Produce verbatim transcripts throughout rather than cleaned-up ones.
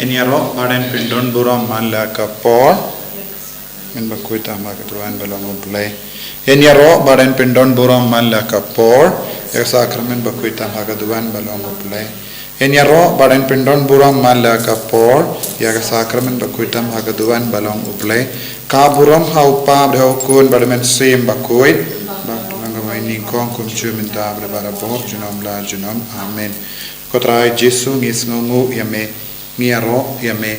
Ïaroh bad yn pyndon burom man la ka por. Mynba khuid tam ha ka duwan ba long U Blei. Ïaroh bad yn pyndon burom man la ka por. Ïa ka sakramen ba khuid tam ha ka duwan ba long U Blei. Ïaroh bad yn pyndon burom man la ka por. Ïa ka sakramen ba khuid tam ha ka duwan ba long U Blei. Ka burom ha U Kpa bad ha U Khun bad ha U Mynsiem Bakhuid. Bad ha ka nyngkong kumjuh mynta bad barabor junom la junom. Amen. Ko Trai Jisu ngi sngewnguh ïa me, ngi ïaroh ïa me.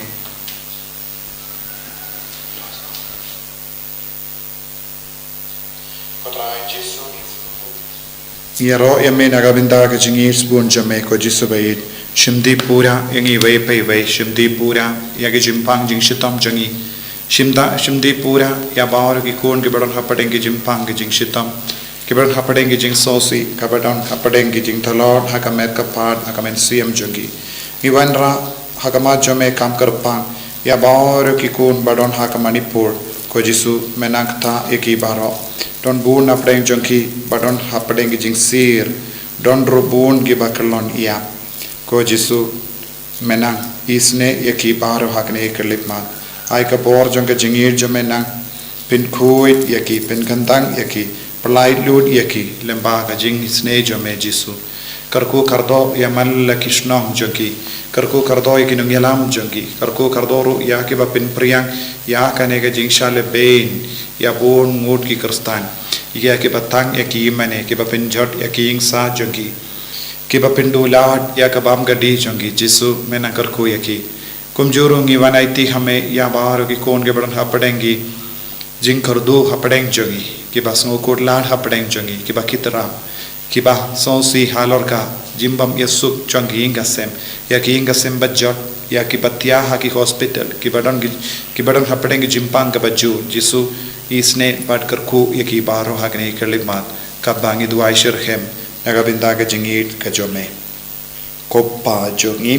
Ko Trai Jisu ngi sngewnguh. Ngi ïaroh ïa me na ka bynta ka jingïeit bun jong me ko Jisu ba ïeit. Shim dih pura ïa ngi iwei pa iwei, shim dih pura ïa ki jingpang jingshitom jong ngi. Shim da, shim dih pura ïa baroh ki khun kiba don hapdeng ki jingpang ki jingshitom. Kiba don hapdeng ki jingsngewsih, kiba don hapdeng ki jingthlor, ha ka met ka phad, ha ka mynsiem jong ki. Ngi wanrah ha khmat jong me kam kyrpang ïa baroh ki khun ba don ha ka Manipur, ko Jisu men nang ktah ïa ki baroh. Don bun hapdeng jong ki ba don hapdeng ki jingsir, don ruh bun kiba kyllon ïa. Ko Jisu men nang isynei ïa ki baroh ha kane ka khyllipmat. Ai ka bor jong ka jingïeit jong me nang pynkhuid ïa ki, pynkyntang ïa ki, pyllait lut ïa ki lyngba ka jingisynei jong me Jisu. Kyrkhu kyrdoh ïa man la ki shnong jong ki. Kyrkhu kyrdoh ïa ki nongïalam jong ki. Kyrkhu kyrdoh ruh ïa kiba pynphriang ïa kane ka jingshah lehbeiñ ïa bun ngut ki Khristan. Ïa kiba tang ïa ki ïingmane, kiba pynjot ïa ki ïingsa jong ki. Kiba pynduh lad ïa ka bam ka dih jong ki, Jisu men nang kyrkhu ïa ki. Kumjuh ruh ngi wan aiti ha me ïa baroh ki khun kiba don hapdeng ki jingkyrduh hapdeng jong ngi, kiba sngewkhuslai hapdeng jong ngi, kiba khie tyrwa, kiba sngewsih halor ka jingbym ïasuk jong ki ïing ka sem, ïa ki ïing ka sem ba jot, ïa kiba thiah ha ki hospital, kiba don ki, kiba don hapdeng ki jingpang kaba jur, Jisu isynei bad kyrkhu ïa ki baroh ha kane ka khyllipmat, kaba ngi duwai shitrhem na ka bynta ka jingïeit ka jong me. Ko Kpa jong ngi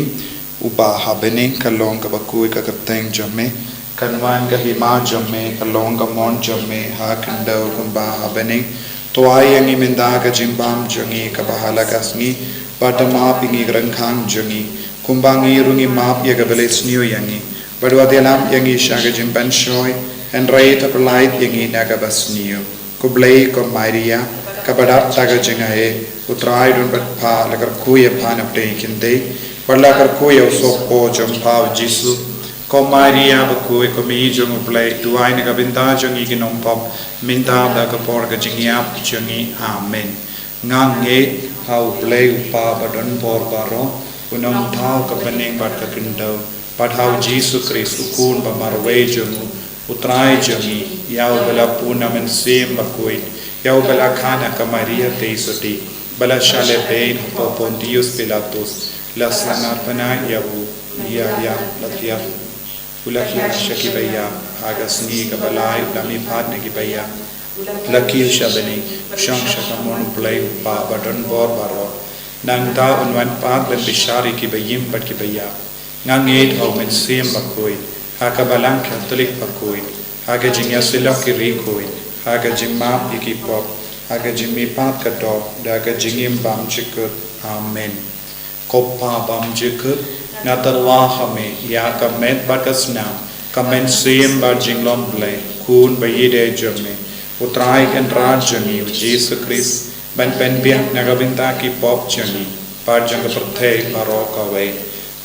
uba ha bneng, ka long kaba khuid ka kyrteng jong me, kan wan ka hima jong me, ka long ka mon jong me ha khyndew kumba ha bneng. To ai ïa ngi mynta ka jingbam jong ngi kaba ha la ka sngi, bad to map ïa ngi ki ryngkhang jong ngi, kumba ngi ruh ngi map ïa kiba leh sniew ïa ngi, bad wat ïalam ïa ngi sha ka jingpynshoi, hynrei to pyllait ïa ngi na kaba sniew. Ko Blei, ko Maria kaba dap da ka jingaiei, U Trai u don bad pha, la kyrkhu ïa pha na pdeng ki kynthei, bad la kyrkhu ïa u sohpop jong pha U Jisu. Ko Maria bakhuid, ko Mei jong U Blei, duwai na ka bynta jong ngi ki nongpop, mynta bad ha ka por ka jingïap jong ngi. Amen. Nga ngeit ha U Blei U Kpa badonbor baroh, u nongthaw ka bneng bad ka khyndew, bad ha U Jisu Khrist, u Khun ba marwei jong u, U Trai jong ngi, ïa uba la pun na Mynsiem Bakhuid, ïa uba la kha na ka Maria Theisotti, ba la shah lehbeiñ hapoh Pontius Pilatus, la sahnarphna ïa u, ïa ïap, la thiah, u la thiah sha kiba ïap, ha ka sngi kaba lai u la mihpat na kiba ïap, u la kiew sha bneng, u shong sha ka mon U Blei U Kpa badonbor baroh. Nangta un wan pat ban bishar ïa kiba im bad kiba ïap. Nga ngeit ha U Mynsiem Bakhuid, ha ka Balang Katholik bakhuid, ha ka jingïasyllok ki riewkhuid, ha ka jingmap ïa ki pop, ha ka jingmihpat ka doh, da ka jingim bymjukut. Amen. Ko Kpa bymjukut, nga tyrwa ha me ïa ka met bad ka snam, ka mynsiem bad jinglong Blei, Khun ba ïeidei jong me, U Trai Kynrad jong ngi U Jisu Khrist, ban pynbiang na ka bynta ki pop jong ngi bad jong ka pyrthei baroh kawei.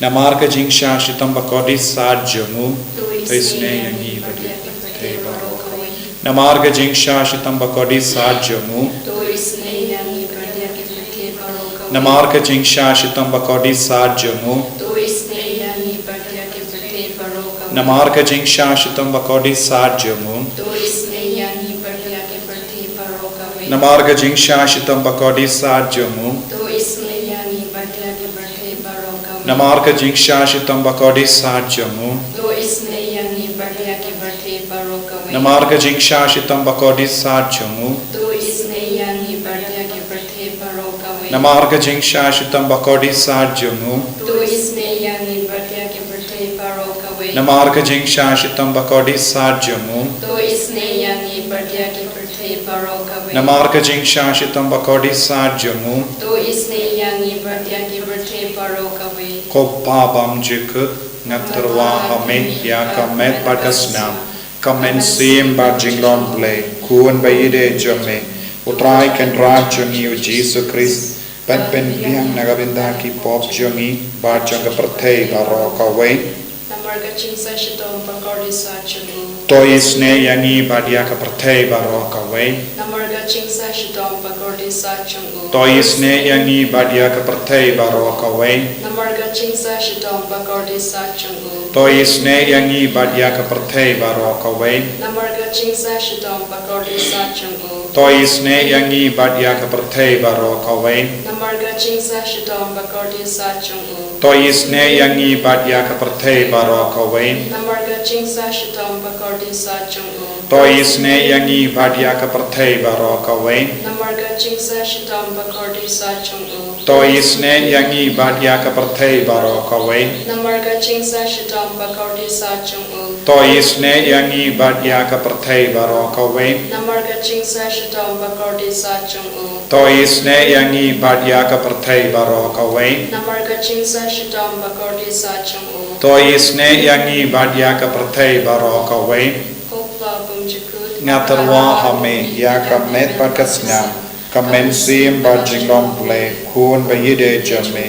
Namar ka jingshah shitom bakordit sat jong u, to isynei ïa ngi bad ïa ka pyrthei baroh kawei. Namar ka jingshah shitom bakordit sat jong u, to isynei ïa ngi bad ïa ka pyrthei baroh kawei. Namar ka jingshah shitom bakordit sat jong u, to isynei ïa ngi bad ïa ka pyrthei baroh kawei. Namar ka jingshah shitom bakordit sat jong u, to isynei ïa ngi bad ïa ka pyrthei baroh kawei. Namar ka jingshah shitom bakordit sat jong u, to isynei ïa ngi bad ïa ka pyrthei baroh kawei. Namar ka jingshah shitom bakordit sat jong u, to isynei ïa ngi bad ïa ka pyrthei baroh kawei. Namar ka jingshah shitom bakordit sat jong u, to isynei ïa ngi bad ïa ka pyrthei baroh kawei. Namar ka jingshah shitom bakordit sat jong u, to isynei ïa ngi bad ïa ka pyrthei baroh kawei. Namar ka jingshah shitom bakordit sat jong u, to isynei ïa ngi bad ïa ka pyrthei baroh kawei. Namar ka jingshah shitom bakordit sat jong u, to isynei ïa ngi bad ïa ka pyrthei baroh kawei. Ko Kpa bymjukut, Nga tyrwa ha me ïa ka met bad ka snam, ka mynsiem bad jinglong Blei, Khun ba ïeit jong me, U Trai Kynrad jong ngi U Jisu Khrist, ban pynbiang na ka bynta ki pop jong ngi bad jong ka pyrthei baroh kawei. Namar ka jingsah shitom bakordit sat jong u. To isynei ïa ngi bad ïa ka pyrthei baroh kawei. Namar ka jingsah shitom bakordit sat jong u. To isynei ïa ngi bad ïa ka pyrthei baroh kawei. Namar ka jingsah shitom bakordit sat jong u. To isynei ïa ngi bad ïa ka pyrthei baroh kawei. Namar ka jingsah shitom bakordit sat jong u. To isynei ïa ngi bad ïa ka pyrthei baroh kawei. Namar ka jingsah shitom bakordit sat jong u. To isynei ïa ngi bad ïa ka pyrthei baroh kawei. Namar ka jingsah shitom bakordit sat jong u. To isynei ïa ngi bad ïa ka pyrthei baroh kawei. Namar ka jingsah shitom bakordit sat jong u. To isynei ïa ngi bad ïa ka pyrthei baroh kawei. Namar ka jingsah shitom bakordit sat jong u. To isynei ïa ngi bad ïa ka pyrthei baroh kawei. Namar ka jingsah shitom bakordit sat jong u. To isynei ïa ngi bad ïa ka pyrthei baroh kawei. Namar ka jingsah shitom bakordit sat jong u. To isynei ïa ngi bad ïa ka pyrthei baroh kawei. Ko Pa bymjukut. Nga tyrwa ha me ïa ka met bad ka snam, ka mynsiem bad jinglong Blei, Khun ba ïeit jong me,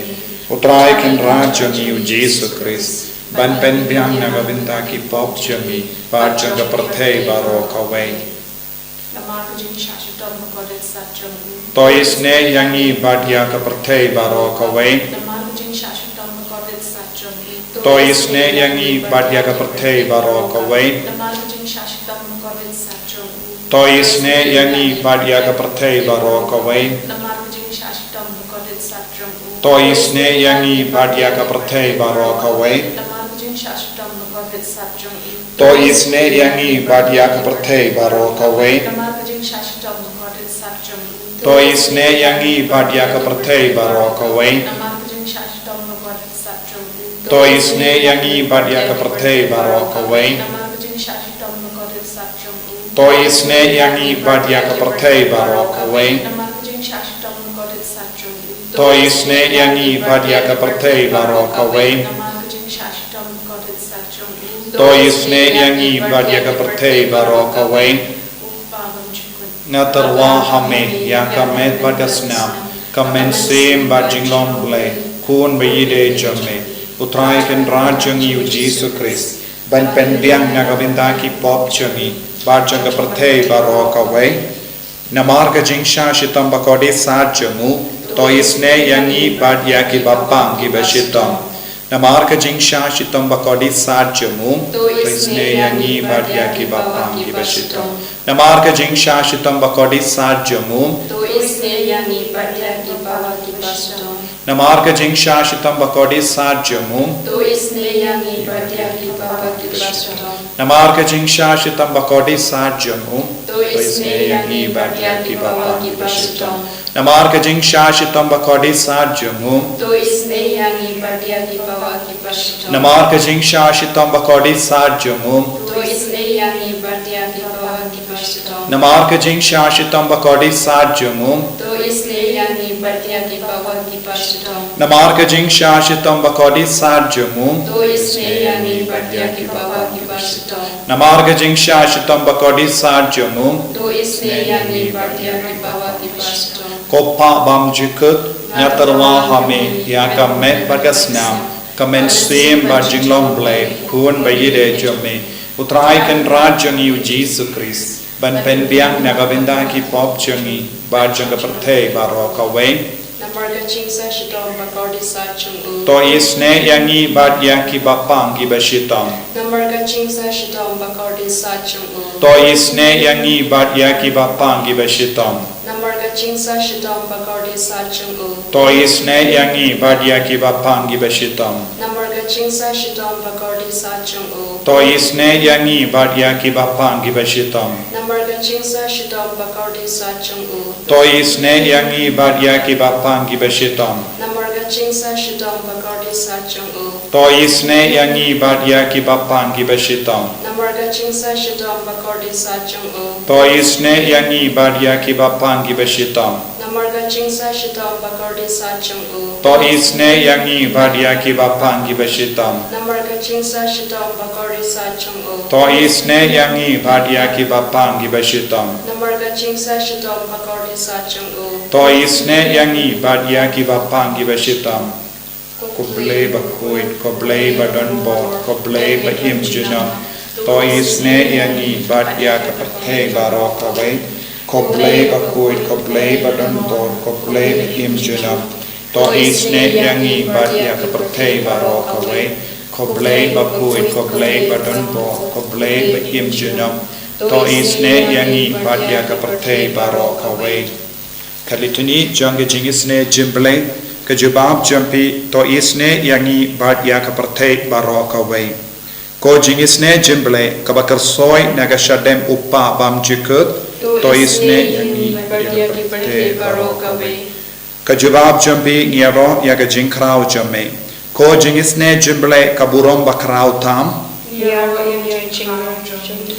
U Trai Kynrad jong ngi U Jisu Khrist, ban pynbiang na ka bynta ki pop jong ngi bad jong ka pyrthei baroh kawei. Namar ka jingsah shitom bakordit sat jong u. To isynei ïa ngi bad ïa ka pyrthei baroh kawei. Namar ka jingsah shitom bakordit sat jong u. To isynei ïa ngi bad ïa ka pyrthei baroh kawei. Namar ka jingsah shitom bakordit sat jong u. To isynei ïa ngi bad ïa ka pyrthei baroh kawei. Namar ka jingsah shitom bakordit sat jong u. To isynei ïa ngi bad ïa ka pyrthei baroh kawei. Namar ka jingsah shitom bakordit sat jong u. To isynei ïa ngi bad ïa ka pyrthei baroh kawei. Namar ka jingsah shitom bakordit sat jong u. To isynei ïa ngi bad ïa ka pyrthei baroh kawei. Namar ka jingsah shitom bakordit sat jong u. To isynei ïa ngi bad ïa ka pyrthei baroh kawei. Namar ka jingsah shitom bakordit sat jong u. To isynei ïa ngi bad ïa ka pyrthei baroh kawei. Namar ka jingsah shitom bakordit sat jong u. To isynei ïa ngi bad ïa ka pyrthei baroh kawei. Namar ka jingsah shitom bakordit sat jong u. To isynei ïa ngi bad ïa ka pyrthei baroh kawei. Ko Pa bymjukut. Nga tyrwa ha me ïa ka met bad ka snam, ka mynsiem bad jinglong Blei, Khun ba ïeit jong me, U Trai Kynrad jong ngi U Jisu Khrist, ban pynbiang na ka bynta ki pop jong ngi bad jong ka pyrthei baroh kawei. Namar ka jingsah shitom bakordit sat jong u, to isynei ïa ngi bad ïa kiba pang kiba shitom. Namar ka jingsah shitom bakordit sat jong u, to isynei ïa ngi bad ïa kiba pang kiba shitom. Namar ka jingsah shitom bakordit sat jong u, to isynei ïa ngi bad ïa kiba pang kiba shitom. Namar ka jingsah shitom bakordit sat jong u, to isynei ïa ngi bad ïa kiba pang kiba shitom. Namar ka jingsah shitom bakordit sat jong u, to isynei ïa ngi bad ïa kiba pang kiba shitom. Namar ka jingsah shitom bakordit sat jong u, to isynei ïa ngi bad ïa kiba pang kiba shitom. Namar ka jingsah shitom bakordit sat jong u, to isynei ïa ngi bad ïa kiba pang kiba shitom. Namar ka jingsah shitom bakordit sat jong u, to isynei ïa ngi bad ïa kiba pang kiba shitom. Namar ka jingsah shitom bakordit sat jong u, to isynei ïa ngi bad ïa kiba pang kiba shitom. Namar ka jingsah shitom bakordit sat jong u, to isynei ïa ngi bad ïa kiba pang kiba shitom. Ko Pa bymjukut, nga tyrwa ha me ïa ka met bad ka snam, ka mynsiem bad jinglong Blei, Khun ba ïeit jong me, U Trai Kynrad jong ngi U Jisu Khrist, ban pynbiang na ka bynta ki pop jong ngi bad jong ka pyrthei baroh kawei. Namar ka jingsah shitom bakordit sat jong u, to isynei ïa ngi bad ïa kiba pang kiba shitom. Namar ka jingsah shitom bakordit sat jong u, to isynei ïa ngi bad ïa kiba pang kiba shitom. Namar ka jingsah shitom bakordit sat jong u, to isynei ïa ngi bad ïa kiba pang kiba shitom. Namar ka jingsah shitom bakordit sat jong u, to isynei ïa ngi bad ïa kiba pang kiba shitom. Namar ka jingsah shitom bakordit sat jong u, to isynei ïa ngi bad ïa kiba pang kiba shitom. Namar ka jingsah shitom bakordit sat jong u, to isynei ïa ngi bad ïa kiba pang kiba shitom. Namar ka jingsah shitom bakordit sat jong u, to isynei ïa ngi bad ïa kiba pang kiba shitom. Namar ka jingsah shitom ba kordit sah jong u. To isynei ïa ngi bad ïa kiba pang kiba shitom. Namar ka jingsah shitom ba kordit sah jong u. To isynei ïa ngi bad ïa kiba pang kiba shitom. Namar ka jingsah shitom ba kordit sah jong u. To isynei ïa ngi bad ïa kiba pang kiba shitom. Ko Blei bakhuid, ko Blei badonbor, ko Blei ba im junom. To isynei ïa ngi bad ïa ka pyrthei baroh kawei. Ko Blei bakhuid, ko Blei badonbor, ko Blei ba im junom. To isynei ïa ngi bad ïa ka pyrthei baroh kawei. Ko Blei bakhuid, ko Blei badonbor, ko Blei ba im junom. To isynei ïa ngi bad ïa ka pyrthei baroh kawei. Ka litani jong ka jingisynei jingblei. Ka jubab jong phi, to isynei ïa ngi bad ïa ka pyrthei baroh kawei. Ko jingisynei jingblei kaba kyrsoi na ka shadem u Kpa bymjukut, to isynei ïa ngi bad ïa ka pyrthei baroh kawei. Ka jubab jong phi, ngi ïaroh ïa ka jingkhraw jong me. Ko jingisynei jingblei ka burom bakhraw tam. Ngi ïaroh ïa ka jingkhraw jong me.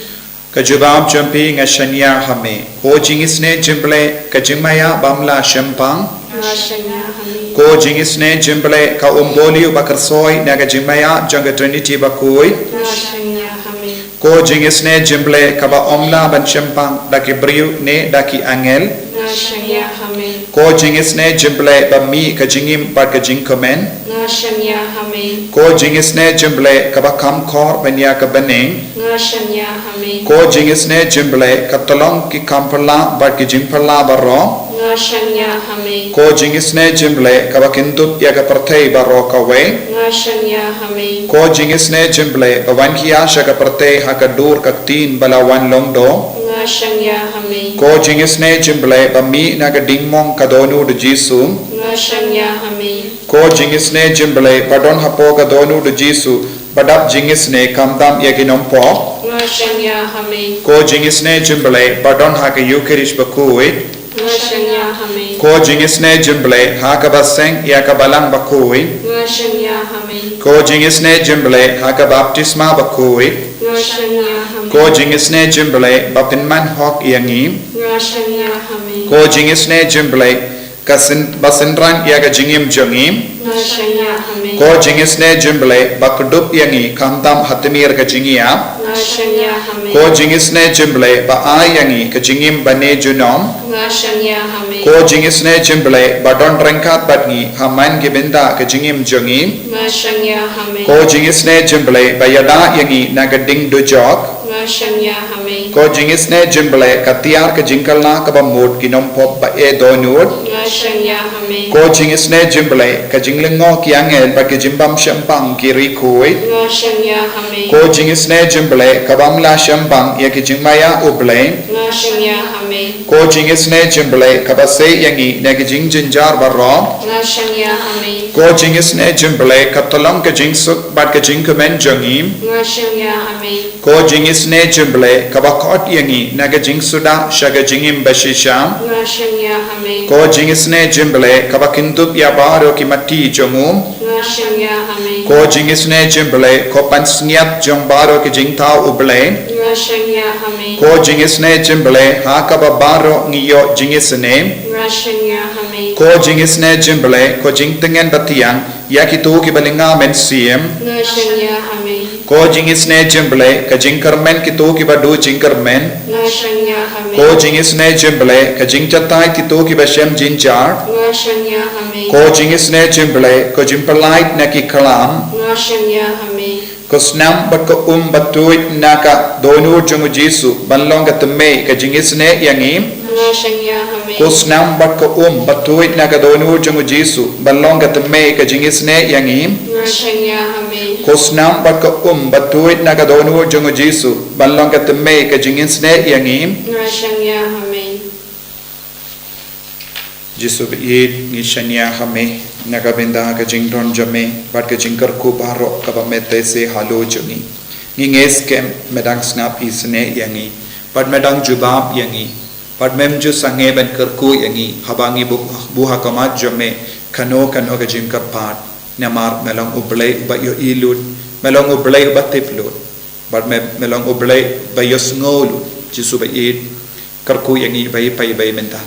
Ka jubab jong phi, nga shaniah ha me. Ko jingisynei jingblei ka jingmaïa bym lah shempang. Nga shaniah ha me. Ko jingisynei jingblei ka umbulli uba kyrsoi na ka jingmaïa jong ka Trinity bakhuid. Nga shaniah ha me. Ko jingisynei jingblei kaba ym lah ban shempang da ki briew ne da ki angel. Nga shaniah ha me. Ko jingisynei jingblei ba mih ka jingim bad ka jingkmen. Nga shaniah ha me. Ko jingisynei jingblei kaba kham khor ban ïa ka bneng. Nga shaniah ha me. Ko jingisynei jingblei ka tyllong ki kam phylla bad ki jingphylla baroh. Nga shaniah ha me. Ko jingisynei jingblei kaba kyndup ïa ka pyrthei baroh kawei. Nga shaniah ha me. Ko jingisynei jingblei ba wan khia sha ka pyrthei ha ka dur ka ktien ba la wan lyngdoh. Nga shaniah ha me. Ko jingisynei jingblei ba mih na ka dingmong ka dohnud u Jisu. Nga shaniah ha me. Ko jingisynei jingblei ba don hapoh ka dohnud u Jisu, ba dap jingisynei khamtam ïa ki nongpop. Nga shaniah ha me. Ko jingisynei jingblei ba don ha ka Eucharist bakhuid. Nga shaniah ha me. Ko jingisynei jingblei ha kaba seng ïa ka balang bakhuid. Nga shaniah ha me. Ko jingisynei jingblei ha ka baptisma bakhuid. Nga shaniah ha me. Ko jingisynei jingblei ba pynman hok ïa ngi. Nga shaniah ha me. Ko jingisynei jingblei ka syn-, ba synran ïa ka jingim jong ngi. Nga shaniah ha me. Ko jingisynei jingblei ba kdup ïa ngi khamtam ha tmier ka jingïap. Nga shaniah ha me. Ko jingisynei jingblei ba ai ïa ngi ka jingim bane junom. Nga shaniah ha me. Ko jingisynei jingblei ba don ryngkat bad ngi ha man ki bynta ka jingim jong ngi. Nga shaniah ha me. Ko jingisynei jingblei ba ïada ïa ngi na ka ding dujok. Nga shaniah ha me. Ko jingisynei jingblei ka tiar ka jingkylla kaba mut ki nongpop ba e dohnud. Nga shaniah ha me. Ko jingisynei jingblei ka jinglyngngoh ki angel bad ka jingbym shempang ki riewkhuid. Nga shaniah ha me. Ko jingisynei jingblei ka bym lah shempang ïa ki jingmaïa u Blei. Nga shaniah ha me. Ko jingisynei jingblei kaba sei ïa ngi na ki jingjynjar baroh. Nga shaniah ha me. Ko jingisynei jingblei ka tyllong ka jingsuk bad ka jingkmen jong ngi. Nga shaniah ha me. Ko jingisynei jingblei kaba khot ïa ngi na ka jingsuda sha ka jingim bashisha. Nga shaniah ha me. Ko jingisynei jingblei kaba kyndup ïa baroh ki matti jong u. Nga shaniah ha me. Ko jingisynei jingblei ko pansngiat jong baroh ki jingthaw u Blei. Nga shaniah ha me. Ko jingisynei jingblei ha kaba baroh ngi ïoh jingisynei. Nga shaniah ha me. Ko jingisynei jingblei ko jingtngen batiang ïa kito kiba lynga mynsiem. Nga shaniah ha me. Ko jingisynei jingblei ka jingkyrmen kito kiba duh jingkyrmen. Nga shaniah ha me. Ko jingisynei jingblei ka jingjatai kito kiba shem jynjar. Nga shaniah ha me. Ko jingisynei jingblei ko jingpyllait na ki khlam. Nga shaniah ha me. Ko snam bad ko um ba tuid na ka dohnud jong u Jisu ban long ka tmei ka jingisynei ïa ngi. Nga shaniah ha me. Ko snam bad ko um ba tuid na ka dohnud jong u Jisu ban long ka tmei ka jingisynei ïa ngi. Nga shaniah ha me. Ko snam bad ko um ba tuid na ka dohnud jong u Jisu ban long ka tmei ka jingisynei ïa ngi. Nga shaniah ha me. Jisu baieit, ngi shaniah ha me na ka bynta ka jingdon jong me bad ka jingkyrkhu baroh kaba me teh seh halor jong ngi. Ngi ngeit skhem me dang sngap isynei ïa ngi bad me dang jubab ïa ngi bad mem ju sangeh ban kyrkhu ïa ngi haba ngi buh, buh ha khmat jong me kano kano ka jingkyrpad. Namar me long u Blei uba ïohi lut, me long u Blei uba tip lut bad me, me long u Blei ba ïohsngew lut. Jisu baieit, kyrkhu ïa ngi baieit baieit mynta.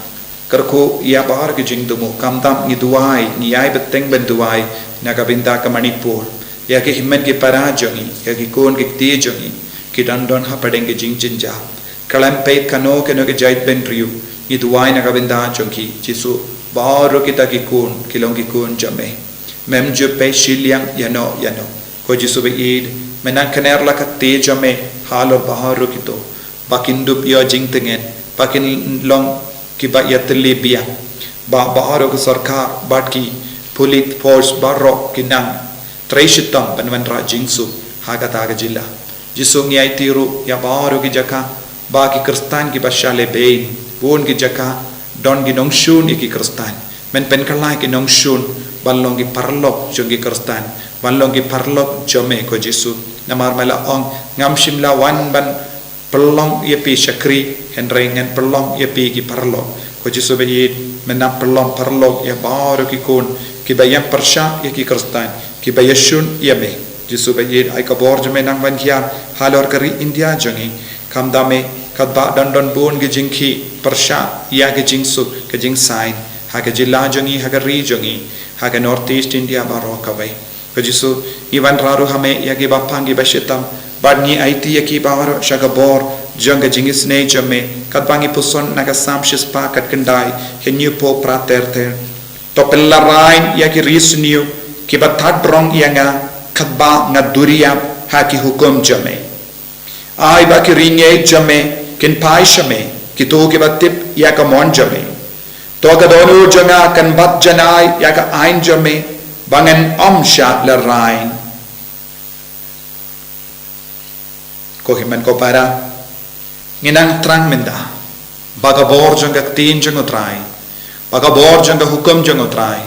Kyrkhu ïa baroh ki jingthmu, khamtam ngi duwai, ngi ïai bteng ban duwai na ka bynta ka Manipur, ïa ki hynmen ki para jong ngi, ïa ki khun ki kti jong ngi ki don don hapdeng ki jingjynjar. Khlem peit kano kano ki jaitbynriew, ngi duwai na ka bynta jong ki. Jisu, baroh kita ki khun ki long ki khun jong me. Mem ju peit shiliang ïano ïano. Ko Jisu ba ïeit, me nang kner la ka kti jong me halor baroh kito, ba kin dup ïoh jingtngen, ba kin long kiba ïatylli biang, ba baroh ki sorkar bad ki police force baroh ki nang trei shitom ban wanrah jingsuk ha kata ka jylla. Jisu, ngi aiti ruh ïa baroh ki jaka ba ki Khristan kiba shah lehbeiñ. Bun ki jaka don ki nongshun ïa ki Khristan. Men pynkylla ki nongshun ban long ki paralok jong ki Khristan, ban long ki paralok jong me, ko Jisu. Namar me la ong, ngam shym la wan ban pynlong ïa phi shakri, hynrei ngan pynlong ïa phi ki paralok. Ko Jisu ba ïeit, me nang pynlong paralok ïa baroh ki khun kiba ïeng pyrshah ïa ki Khristan, kiba ïashun ïa me. Jisu ba ïeit, ai ka bor jong me nang ban hiar halor ka ri India jong ngi. Khamtam me, katba don don bun ki jingkhih pyrshah ïa ka jingsuk, ka jingsain ha ka jylla jong ngi, ha ka ri jong ngi, ha ka North East India baroh kawei. Ko Jisu, ngi wanrah ruh ha me ïa kiba pang kiba shitom, bad ngi aiti ïa ki baroh sha ka bor jong ka jingisynei jong me, katba ngi puson na ka Salm shispah khatkhyndai, hynñiewphew phra ter ter. To pynlehrain ïa ki riewsniew kiba tad rong ïa nga, katba nga duriap ha ki hukum jong me. Ai ba ki riewngeit jong me kin phai sha me, kito kiba tip ïa ka mon jong me. To ka dohnud jong nga kan bat janai ïa ka aiñ jong me, ba ngan ym shah lehrain. Ko hynmen ko para, ngi nang thrang mynta ba ka bor jong ka ktien jong U Trai, ba ka bor jong ka hukum jong U Trai,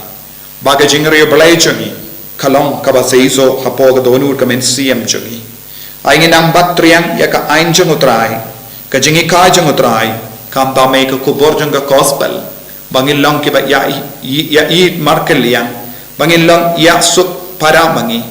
ba ka jingriewblei jong ngi ka long kaba seisoh hapoh ka dohnud ka mynsiem jong ngi. Ai ngi nang bat triang ïa ka aiñ jong U Trai, ka jinghikai jong U Trai, khamtam me ka khubor jong ka gospel, ba ngin long kiba ïa, ïa, ïa ïeit markylliang, ba ngin long ïa suk para ma ngi,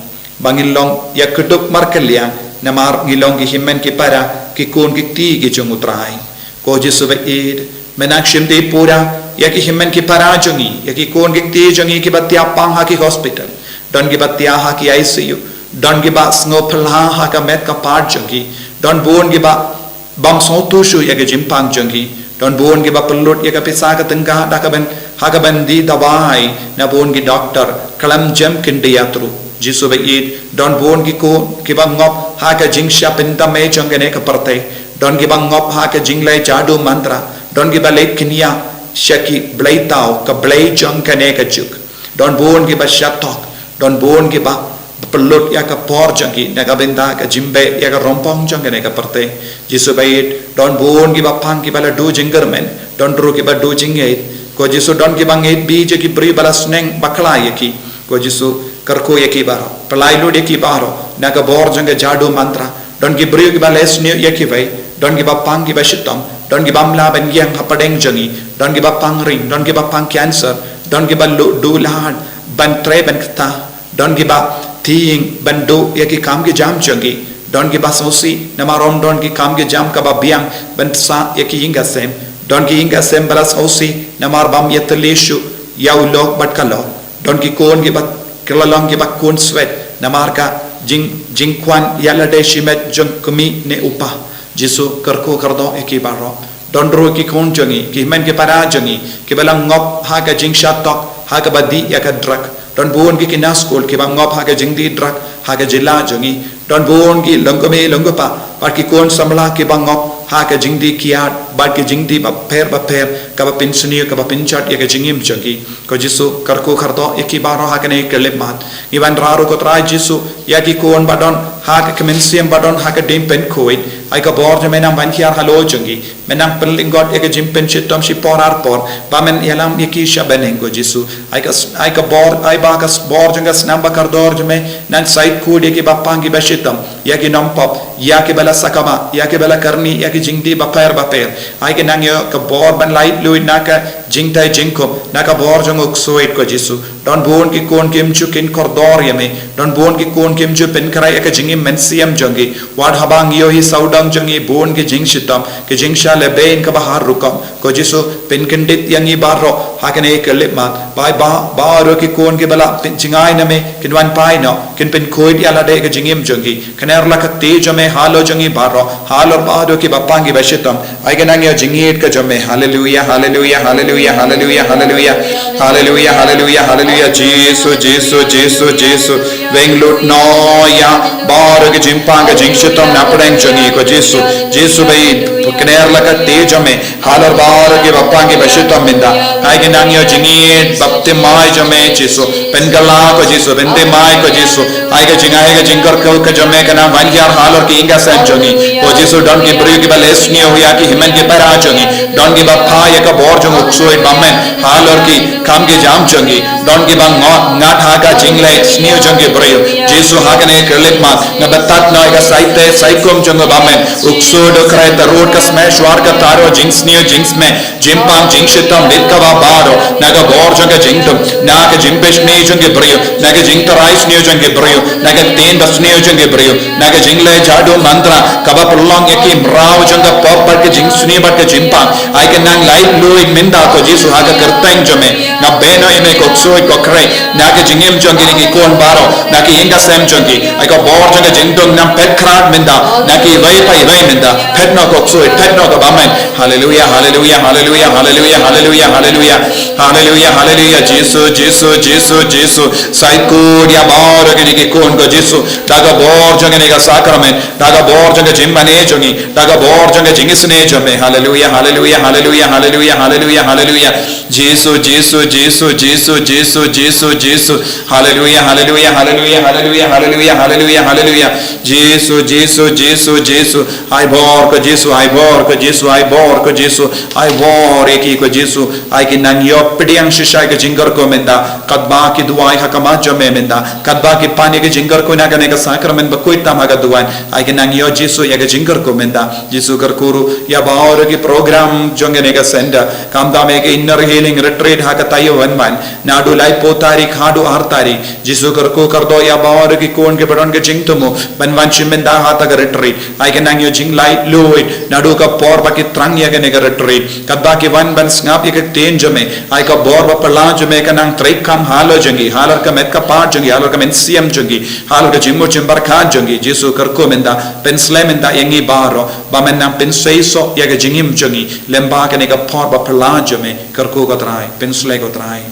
ba ngin long ïa kdup markylliang, namar ngi long ki hynmen ki para, ki khun ki kti ki jong U Trai. Ko Jisu ba ïeit, me nang shim dei pura ïa ki hynmen ki para jong ngi, ïa ki khun ki kti jong ngi kiba thiah pang ha ki hospital, don kiba thiah ha ki I C U, don kiba sngew phylla ha ka met ka phad jong ki, don bun kiba bym sngewthuh shuh ïa ka jingpang jong ki, don bun kiba pynlut ïa ka pisa ka tyngka da ka ban, ha ka ban die dawai na bun ki doktor, khlem jem khyndiat ruh. Jisu ba ïeit, don bun ki khun kiba ngop ha ka jingshah pyndam jong kane ka pyrthei, don kiba ngop ha ka jingleh jadu mantra, don kiba leit kñia sha ki blei thaw, ka blei jong kane ka juk. Don bun kiba shah thok, don bun kiba pynlut ïa ka por jong ki na ka bynta ka jingbeh ïa ka rympong jong kane ka pyrthei. Jisu ba ïeit, don bun kiba pang kiba la duh jingkyrmen, don ruh kiba duh jingngeit. Ko Jisu, don kiba ngeit bha ïa ki briew ba la sneng bakla ïa ki. Ko Jisu, kyrkhu ïa ki baroh, pynlait lut ïa ki baroh na ka bor jong ka jadu mantra. Don ki briew kiba leh sniew ïa kiwei, don kiba pang kiba shitom, don kibym lah ban ïeng hapdeng jong ngi, don kiba pang ring, don kiba pang cancer, don kiba duh lad ban trei ban kta, don kiba tieng ban duh ïa ki kam ki jam jong ki, don kiba sngewsih namar ym don ki kam ki jam kaba biang ban sah ïa ki ïing ki sem, don ki ïing ki sem ba la sngewsih namar bym ïatylli shuh ïa u lok bad ka lok, don ki khun kiba, ki la long kiba khun swet namar ka jing, jingkwah ïa lade shimet jong u kmie ne u kpa. Jisu, kyrkhu kyrdoh ïa ki baroh. Don ruh ki khun jong ngi, ki hynmen ki para jong ngi kiba la ngop ha ka jingshah thok, ha kaba dih ïa ka drug. Don bun ki khynnah skul kiba ngop ha ka jingdih drug ha ka jylla jong ngi. Don bun ki lyngkmie lyngkpa bad ki khun samla kiba ngop ha ka jingdih kiad bad ka jingdih bapher bapher, kaba pynsniew, kaba pynjot ïa ka jingim jong ki. Ko Jisu, kyrkhu kyrdoh ïa ki baroh ha kane ka khyllipmat. Ngi wanrah ruh, ko Trai Jisu, ïa ki khun ba don ha ka mynsiem, ba don ha ka jingpynkhuid. Ai ka bor jong me nang ban hiar halor jong ki. Me nang pynlyngkot ïa ka jingpynshitom shipor arpor, ba men ïalam ïa ki sha bneng, ko Jisu. Ai ka, ai ka bor, ai ba ka bor jong ka snam bakordor jong me nang shait khuid ïa kiba pang kiba shitom, ïa ki nongpop, ïa kiba la sakma, ïa kiba la kyrni ïa ki jingdih bapher bapher. Ai ki nang ïoh ka bor ban laitluid na ka jingtei jingkhum, na ka bor jong u ksuid ko Jisu. Don bun ki khun kim ju kin kordor ïa me. Don bun ki khun kim ju pynkhreh ïa ka jingim mynsiem jong ki. Wat haba ngi ïohi sawdong jong ngi bun ki jingshitom, ki jingshah lehbeiñ kaba har rukom. Ko Jisu, pynkyndit ïa ngi baroh ha kane ka khyllipmat. Ba, ba, baroh ki khun kiba la pynjngai na me, kin wan phai noh, kin pynkhuid ïa lade ka jingim jong ki. Kane la ka kti jong me halor jong ngi baroh, halor baroh kiba pang kiba shitom. Ai ka nang ïoh jingïeit ka jong me. Haleluia, haleluia, haleluia, haleluia, haleluia. Haleluia, haleluia, haleluia. Jisu, Jisu, Jisu, Jisu. Weng lut noh ïa baroh ki jingpang ka jingshitom na pdeng jong ngi ko Jisu. Jisu ba i pynkyndit la ka kti jong me. Halor baroh kiba pang kiba shitom mynta. Ai ka nang ïoh jingïeit baptismai jong me Jisu. Pynkylla ko Jisu, pynthikmai ko Jisu. Ai ka jingai ka jingkyrkhu ka jong me ka nang wan hiar halor ki ïing ki sem jong ngi. Ko Jisu don ki briew kiba leh sniew ïa ki hynmen ki para jong ngi. Don kiba phah ïa ka bor jong u ksuid bymman halor ki kam ki jam jong ngi. Don kiba ngat ngat ha ka jingleh sniew jong ki briew. Jisu ha kane ka khyllipmat nga batai noh ïa ka saite saikum jong u bymman. U ksuid u khreh tarud ka smet shwar ka taro jingsniew jingsmet. Jingpang jingshitom bit kaba baroh, na ka bor jong ka jingdum, na ka jingbishni jong ki briew, na ka jingtharai sniew jong ki briew, na ka ktien basniew jong ki briew, na ka jingleh jadu mantra, kaba pynlong ïa ki mraw jong ka pop bad ka jingsniew bad ka jingpang. Ai ka nang laitluid mynta ko Jisu ha ka kyrteng jong me. Nga beh noh ïa me ko ksuid ko khreh. Na ka jingim jong kine ki khun baroh, na ki ïing ki sem jong ki. Ai ka bor jong ka jingdum nang phet khrat mynta, na kiwei pa iwei mynta. Phet noh ko ksuid, phet noh ko bymman. Haleluia, haleluia, haleluia, haleluia, haleluia, haleluia. Haleluia, haleluia, Jisu, Jisu, Jisu, Jisu. Sai kut ïa baroh kine ki khun ko Jisu. Da ka bor jong kane ka sakramen, da ka bor jong ka jingmane jong ngi, da ka bor jong ka jingisynei jong me. Haleluia, haleluia, haleluia, haleluia, haleluia, haleluia. Jisu, Jisu, Jisu, Jisu, Jisu, Jisu, Jisu. Haleluia, haleluia, haleluia, haleluia, haleluia, haleluia, haleluia. Jisu, Jisu, Jisu, Jisu. Ai bor ko Jisu, ai bor ko Jisu, ai bor ko Jisu. Ai bor ïa ki ko Jisu. Ai ki nang ïoh pdiang shisha ïa ka jingkyrkhu mynta. Katba ki duwai ha khmat jong me mynta. Katba ki pan ïa ka jingkyrkhu na kane ka sakramen bakhuid tam ha ka duwan. Ai ki nang ïoh Jisu ïa ka jingkyrkhu mynta. Jisu kyrkhu ruh ïa baroh ki program jong kane ka center. Khamtam ïa ka inner healing retreat ha ka taïew ban wan. Naduh laiphew tarik haduh ar tarik. Jisu kyrkhu kyrdoh ïa baroh ki khun kiba don ka jingthmu ban wan shim bynta ha kata ka retreat. Ai ka nang ïoh jinglaitluid naduh ka por ba ki thrang ïa kane ka retreat. Katba ki wan ban sngap ïa ka ktien jong me. Ai ka bor ba phylla jong me ka nang trei kam halor jong ki, halor ka met ka phad jong ki, halor ka mynsiem jong ki, halor ka jingmut jingpyrkhat jong ki. Jisu kyrkhu mynta, pynshlei mynta ïa ngi baroh ba men nang pynseisoh ïa ka jingim jong ngi. Lem bad kane ka por ba phylla jong me. Kyrkhu ko Trai, pynshlei ko Trai.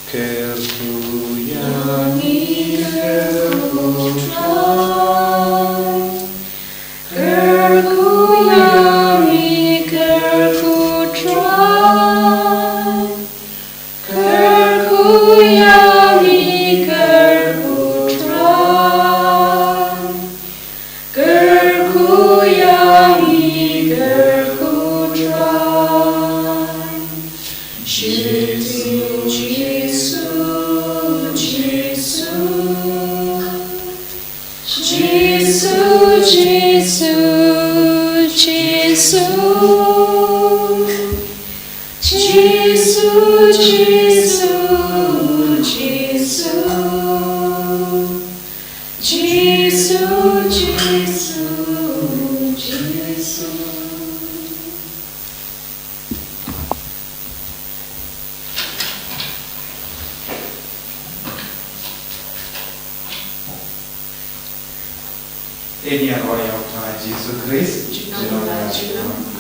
Kyrkhu ïa ngi, kyrkhu Trai. Kyrkhu ïa ngi, kyrkhu Trai. Kyrkhu ïa ngi, kyrkhu Trai. Kyrkhu ïa ngi, kyrkhu Trai. Jisu, Jisu, Jisu. Jisu, Jisu, Jisu. Jisu, Jisu, Jisu. Jisu, Jisu, Jisu. Ngin ïaroh ïa u Trai Jisu Khrist. Junom la junom.